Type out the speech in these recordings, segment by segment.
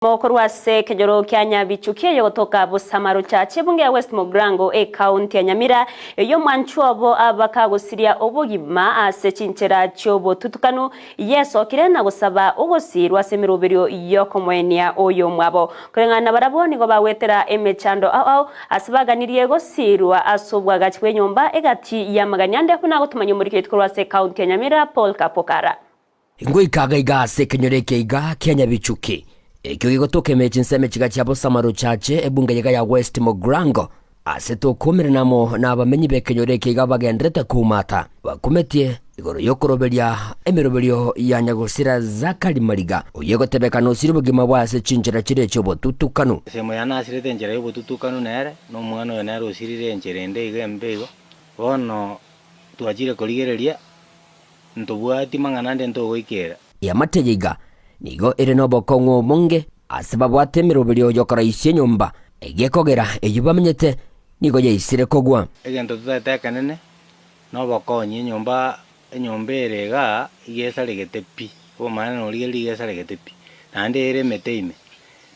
Korwa ase ekenyoro kia Nyabichuki eyogotoka Busamaru Church ebunge ya West Mugirango ekaunti ya Nyamira eyio omwanchwa obo abakagosiria obogima ase chinchera chiobotutukanu yesokire na gosaba ogosirwa ase emeroberio yokomoenia oyomwabo. Koreng'ana nabarabwo nigo bagwetera emechando ao ao ase baganirie gosirwa ase obwagachi bw'enyomba egati y'amagani ande buna agotomanya omoriki oito korwa ase ekaunti ya Nyamira Paul Kapokara. Ngoika iga iga ase ekenyoro eke iga kia Nyabichuki, ekio gegotoka ime chinsemo chiga chia Bosamaro Chache, ebunge iga ya West Mugirango, ase tokomerana amo nabamenyi b'ekenyoro eke iga bagenderete koumata, bakumetie igoro y'okoroberia emeroberio ya nyagosira Zachary Mariga, oyio egotebekana osirie obogima bwaye ase chinchera chiria chi'obotutukanu. Esemo yane asirete enchera y'obotutukanu nere, na omwana oyo nere osirire enchera ende iga embe igo. Bono twachire korigereria Ntobwati mang'ana ande ntogoikera. Eamate eye iga nigo ere nobokong'u obonge ase babwate emeroberio y'okoraisia enyomba, egekogera eyio bamenyete nigo yaisire kogwa. Egento totaete ekenene nobokonyi enyomba enyomba ere igaa iga esaregete pi, obomaene norigereria iga esaregete pi, naende ere emete ime.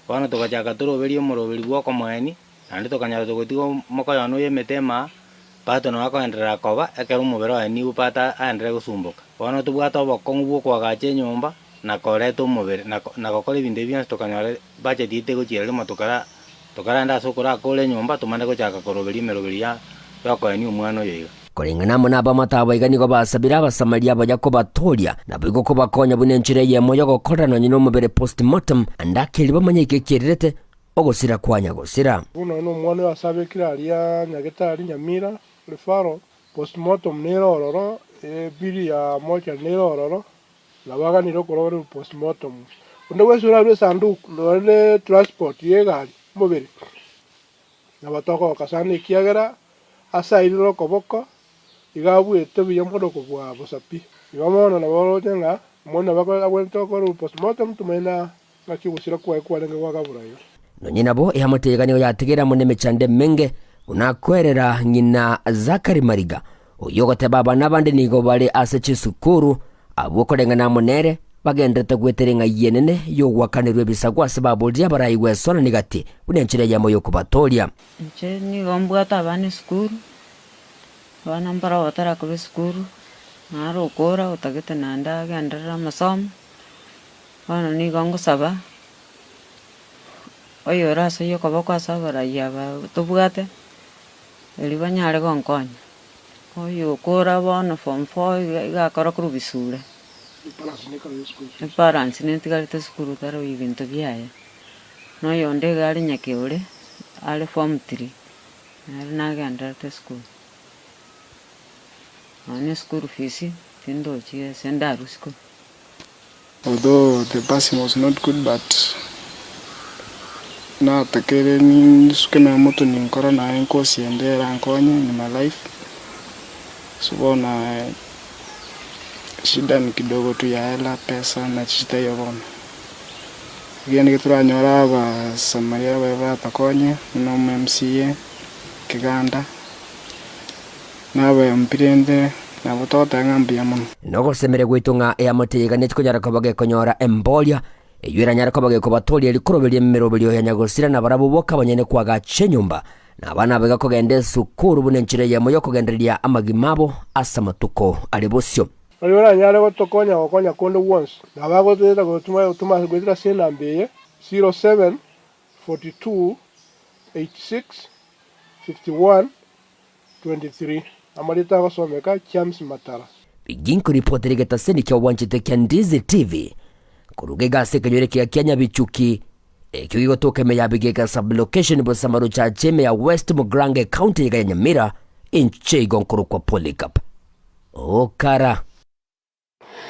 Bono togachaka toroberie omoroberi bwa okomoeni, naende tokanyora togotiga omokoyone oyo emete ime aa, Pato nabo akoenderera koba ekero omobere oye nigo pato aenderere gosumboka. Bono tobwate obokong'u bwa okoagacha enyomba na koreta omobere na na gokora ebinto ebi bionsi tokanyora budget yaito egochiera rimo tokara tokarende ase okorakore enyomba tomanye gochaka koroberia emeroberi ya yokoenia omwana oyo iga. Koreng'ana amo nabamato abo iga nigo basabire Abasamaria abaya kobatooria, naboigo kobakonya buna enchera eyemo y'ogokorera nonye nomobere post-mortem, ande akeria bamanye eke ekiarirete Ogosira kwa nyagosira. Buna nomwana oyo asabekire aria Nyagetari Nyamira referral, postmortem nere ororo, ebill ya mortuary nere ororo, nabo aganire okorora postmortem. Onde bwensi orarue esanduku nonye ne transport ye egari omobere, nabo togoka sana ekiagera ase airire okoboko iga abuete buya mono kobua bosa pi. Igo bono nabo oroche ng'a omwana nabo abwenerete gokorwa postmortem tomanye na Naki ogosira kwaye kwarenge gwa Gabura iga. Nonye nabo eamate eyega nigo yategeire amo nemechando emenge, buna akoerera ng'ina Zachary Mariga, oyio ogoteba abana bande nigo bare ase chisukuru, abwo koreng'ana amo nere, bagenderete goetera eng'ai enene y'ogoakanerwa ebisaku ase baborire abaraigwe esonani gati buna enchera eyemo y'okobatooria. Inche nigo mbwate abana esukuru, abana mbarabwo batarakorwa esukuru, naro okora otagete naende agenderere amasomo. Bono nigo ngosaba, oyore ase oyokoboko ase abarai aba tobwate, erio banyare gonkonya. Oyokora bono form four iga iga akora korwa bisure, ebalance netigarete esukuru taroi ebinto biaye, na oyonde iga are nyakeore, are form three, nere nagendererete esukuru. Nonya na eschool fees, tindochi ase ndarusie korwa. Although the passing was not good but natakere nisuke na moto ninkora naye nkosi ende erankonye in my life so bono shida ni kidogo tu ya hela pesa nachi chitaiyo bono. Egento eke toranyore abasamaria abaye batokonye buna omo MCA Kiganda. Nabe rende nabo togoteba ng'a mbuya mono. Nogosemeria gwaito ng'a eamate eye iga tikonyara koba gekonyora emboria, eyio eranyare koba gekobatooria rikoroberia emeroberio ya nyagosira na barabwo boka abanyene koagacha enyomba, na abana abo iga kogenda esukuru buna enchera eyemo y'okogendereria amagima abo ase amatuko are bosio. Baria baranyare gotokonya gokonya konde gwonsi, nabo agoteta gotuma goetera ase enamba eye, 07 42 86 51 23, Amarieta agosomeka, James Matara. Ginko ripoti rigetaseni kia obwanchete kia Ndizi TV koruga iga ase ekenyoro ekiya kia Nyabichuki ekio gegotoka ime ya Bigega sub-location Busamaru Church ime ya West Mugirango ecounty iga ya Nyamira inche igo nkorokwa Polycarp Okara.